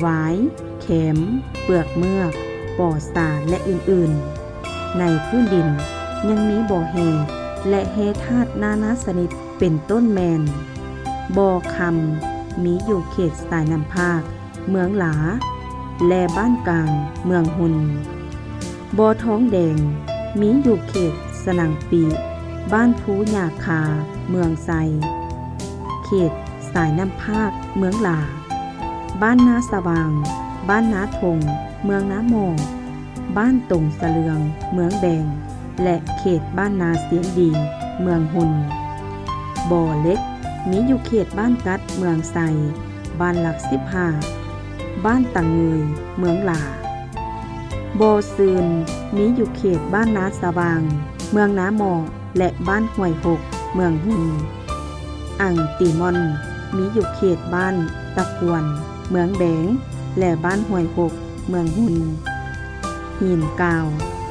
ຫວາຍ, ແຂມ, ເປືອກເມືອກ, ປໍສາ ແລະ ອື່ນໆ. ໃນພື້ນດິນຍັງມີບໍ່ແຮ່ ແລະ ແຮ່ທາດນານາຊະນິດ ເປັນຕົ້ນແມ່ນ ບໍ່ຄຳ ມີຢູ່ເຂດສາຍນ້ຳພາກ ເມືອງຫຼາ ແລະ ບ້ານກາງ ເມືອງຮຸນ. ບໍ່ທອງແດງ ມີຢູ່ເຂດສະໜັງປີ ບ້ານພູຫຍ້າຄາ ເມືອງໄຊ, ເຂດສາຍນ້ຳພາກ ເມືອງຫຼາ, ບ້ານນາສະຫວ່າງ, ບ້ານນາທົ່ງ ເມືອງນາໝໍ້, ບ້ານຕົງສະເຫຼືອງ ເມືອງແບງ ແລະ ເຂດບ້ານນາຊຽງດີ ເມືອງຮຸນ. ບໍ່ເຫຼັກ ມີຢູ່ເຂດບ້ານກັດ ເມືອງໄຊ, ບ້ານຫຼັກສິບຫ້າ, ບ້ານຕາເງີຍ ເມືອງຫຼາ. ບໍ່ຊືນ ມີຢູ່ເຂດບ້ານນາສະຫວ່າງ ເມືອງນາໝໍ້ ແລະ ບ້ານຫ້ວຍຫົກ ເມືອງຮຸນ. ອັງຕີມອນ ມີຢູ່ເຂດບ້ານຕະກວນ ເມືອງແບງ ແລະ ບ້ານຫ້ວຍຫົກ ເມືອງຮຸນ. ຫີນກາວ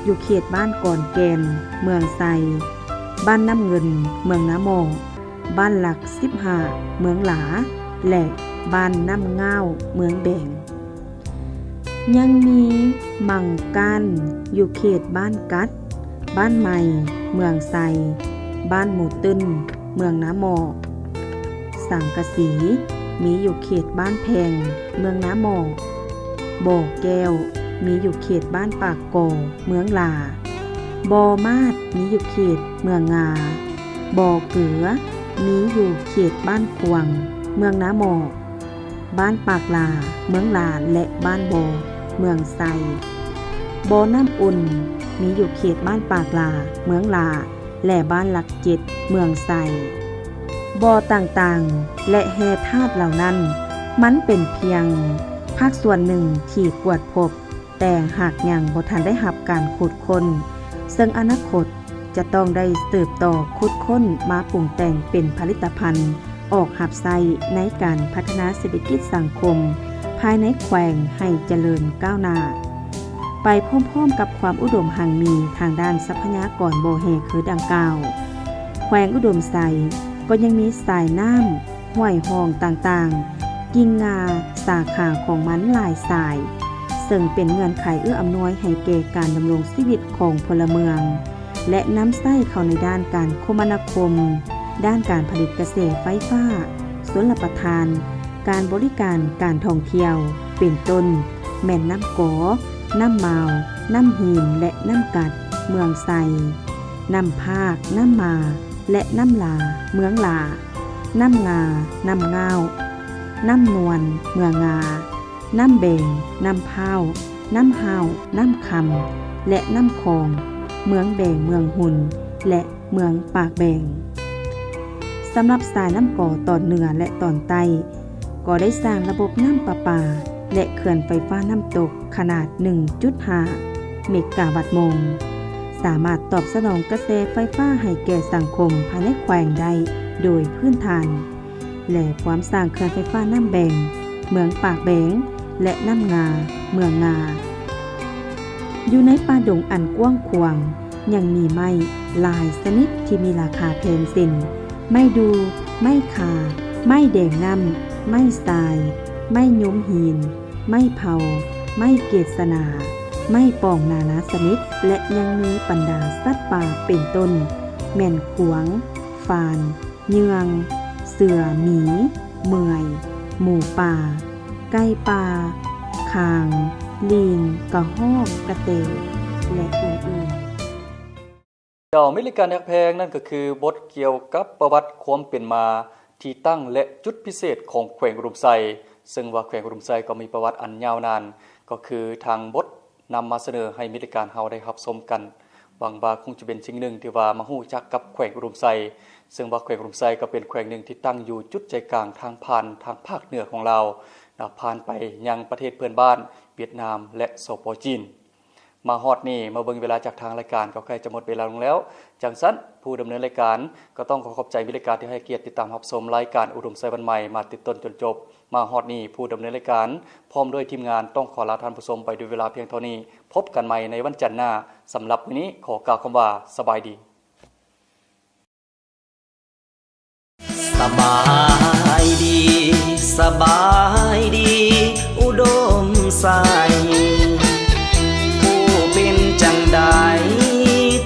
ຢູ່ເຂດບ້ານກອນແກ່ນ ເມືອງໄຊ, ບ້ານນ້ຳເງິນ ເມືອງນາໝໍ້, ບ້ານຫຼັກສິບຫ້າ ເມືອງຫຼາ ແລະ ບ້ານນ້ຳງາວ ເມືອງແບງ. ຍັງມີມັງການ ຢູ່ເຂດບ້ານກັດ, ບ້ານໃໝ່ ເມືອງໄຊ, ບ້ານໝູຕຶນ ເມືອງນາໝໍ້. ສັງກະສີ ມີຢູ່ເຂດບ້ານແພງ ເມືອງນາໝໍ້. ບໍ່ແກ້ວ ມີຢູ່ເຂດບ້ານປາກກໍ ເມືອງຫຼາ. ບໍ່ມາດ ມີຢູ່ເຂດເມືອງງາ. ບໍ່ເກືອ ມີຢູ່ເຂດບ້ານຂວາງ ເມືອງນາໝໍ້, ບ້ານປາກຫຼາ ເມືອງຫຼາ ແລະ ບ້ານບໍ່ ເມືອງໄຊ. ບໍ່ນ້ຳອຸ່ນ ມີຢູ່ເຂດບ້ານປາກຫຼາ ເມືອງຫຼາ ແລະ ບ້ານຫຼັກເຈັດ ເມືອງໄຊ. ບໍ່ຕ່າງໆ ແລະ ແຮ່ທາດເຫຼົ່ານັ້ນ ມັນເປັນພຽງພາກສ່ວນໜຶ່ງທີ່ກວດພົບ, ແຕ່ຫາກຍັງບໍ່ທັນໄດ້ຮັບການຂຸດຄົ້ນ, ເຊິ່ງອະນາຄົດຈະຕ້ອງໄດ້ສືບຕໍ່ຂຸດຄົ້ນມາປຸງແຕ່ງເປັນຜະລິດຕະພັນ ອອກຮັບໃຊ້ໃນການພັດທະນາເສດຖະກິດສັງຄົມພາຍໃນແຂວງໃຫ້ຈະເລີນກ້າວໜ້າ ໄປພ້ອມໆກັບຄວາມອຸດົມຮັ່ງມີທາງດ້ານຊັບພະຍາກອນບໍ່ແຮ່ຄືດັ່ງກ່າວ. ແຂວງອຸດົມໄຊກໍຍັງມີສາຍນ້ຳ, ຫ້ວຍຮ່ອງຕ່າງໆ, ກິ່ງງ່າສາຂາຂອງມັນຫຼາຍສາຍ, ເຊິ່ງເປັນເງື່ອນໄຂເອື້ອອຳນວຍໃຫ້ແກ່ການດຳລົງຊີວິດຂອງພົນລະເມືອງ ແລະ ນຳໃຊ້ເຂົ້າໃນດ້ານການຄົມມະນາຄົມ, ດ້ານການຜະລິດກະແສໄຟຟ້າ, ຊົນລະປະທານ, ການບໍລິການ, ການທ່ອງທ່ຽວ ເປັນຕົ້ນ ແມ່ນນ້ຳກໍ, ນ້ຳໝາວ, ນ້ຳຫີນ ແລະ ນ້ຳກັດ ເມືອງໄຊ, ນ້ຳພາກ, ນ້ຳມາ ແລະ ນ້ຳຫຼາ ເມືອງຫຼາ, ນ້ຳງາ, ນ້ຳງາວ, ນ້ຳນວນ ເມືອງງາ, ນ້ຳແບງ, ນ້ຳພ້າວ, ນ້ຳຫ້າວ, ນ້ຳຄຳ ແລະ ນ້ຳຂອງ ເມືອງແບງ, ເມືອງຮຸນ ແລະ ເມືອງປາກແບງ. ສຳລັບສາຍນ້ຳກໍຕອນເໜືອ ແລະ ຕອນໃຕ້ ກໍໄດ້ສ້າງລະບົບນ້ຳປະປາ ແລະ ເຂື່ອນໄຟຟ້ານ້ຳຕົກຂະໜາດໜຶ່ງຈຸດຫ້າເມກາວັດໂມງ, ສາມາດຕອບສະໜອງກະແສໄຟຟ້າໃຫ້ແກ່ສັງຄົມພາຍໃນແຂວງໄດ້ໂດຍພື້ນຖານ ແລະ ພວມສ້າງເຂື່ອນໄຟຟ້ານ້ຳແບງ ເມືອງປາກແບງ ແລະ ນ້ຳງາ ເມືອງງາ. ຢູ່ໃນປ່າດົງອັນກວ້າງຂວາງ ຍັງມີໄມ້ຫຼາຍຊະນິດທີ່ມີລາຄາແພງເຊັ່ນ ໄມ້ດູ່, ໄມ້ຂ່າ, ໄມ້ແດງນ້ຳ, ໄມ້ຊາຍ, ໄມ້ຍົມຫີນ, ໄມ້ເຜົາ, ໄມ້ເກດສະໜາ, ໄມ້ປ່ອງນານາຊະນິດ ແລະ ຍັງມີບັນດາສັດປ່າເປັນຕົ້ນ ແມ່ນກວາງ, ຟານ, ເຍື່ອງ, ເສືອ, ໝີ, ເໝື່ອຍ, ໝູປ່າ, ໄກ່ປ່າ, ຂ່າງ, ລີງ, ກະຮອກ, ກະແຕ ແລະ ອື່ນໆ. ເຈົ້າ ມິດລາຍການທີ່ຮັກແພງ, ນັ້ນກໍຄືບົດກ່ຽວກັບປະຫວັດຄວາມເປັນມາ, ທີ່ຕັ້ງ ແລະ ຈຸດພິເສດຂອງແຂວງອຸດົມໄຊ, ເຊິ່ງວ່າແຂວງອຸດົມໄຊກໍມີປະຫວັດອັນຍາວນານ, ກໍຄືທາງບົດນຳມາສະເໜີໃຫ້ມິດລາຍການເຮົາໄດ້ຮັບຊົມກັນ. ຫວັງວ່າຄົງຈະເປັນສິ່ງໜຶ່ງທີ່ວ່າມາຮູ້ຈັກກັບແຂວງອຸດົມໄຊ, ເຊິ່ງວ່າແຂວງອຸດົມໄຊກໍເປັນແຂວງໜຶ່ງທີ່ຕັ້ງຢູ່ຈຸດໃຈກາງທາງຜ່ານທາງພາກເໜືອຂອງລາວ, ນະ ຜ່ານໄປຍັງປະເທດເພື່ອນບ້ານ ຫວຽດນາມ ແລະ ສປ ຈີນ. ມາຮອດນີ້ ມາເບິ່ງເວລາຈາກທາງລາຍການກໍໃກ້ຈະໝົດເວລາລົງແລ້ວ. ຈັ່ງຊັ້ນ ຜູ້ດຳເນີນລາຍການກໍຕ້ອງຂໍຂອບໃຈມິດລາຍການທີ່ໃຫ້ກຽດຕິດຕາມຮັບຊົມລາຍການອຸດົມໄຊວັນໃໝ່ມາແຕ່ຕົ້ນຈົນຈົບ. ມາຮອດນີ້ ຜູ້ດຳເນີນລາຍການພ້ອມດ້ວຍທີມງານຕ້ອງຂໍລາທ່ານຜູ້ຊົມໄປດ້ວຍເວລາພຽງເທົ່ານີ້. ພົບກັນໃໝ່ໃນວັນຈັນໜ້າ. ສຳລັບມື້ນີ້ ຂໍກ່າວຄຳວ່າ ສະບາຍດີ. ສະບາຍດີ, ສ ສະບາຍດີ ອຸດົມໄຊ ຜູ້ເປັນຈັ່ງໃດ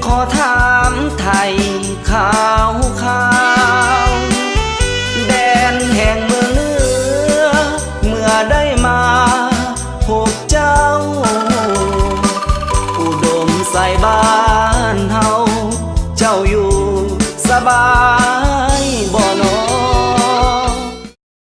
ຂໍຖາມໄຖ່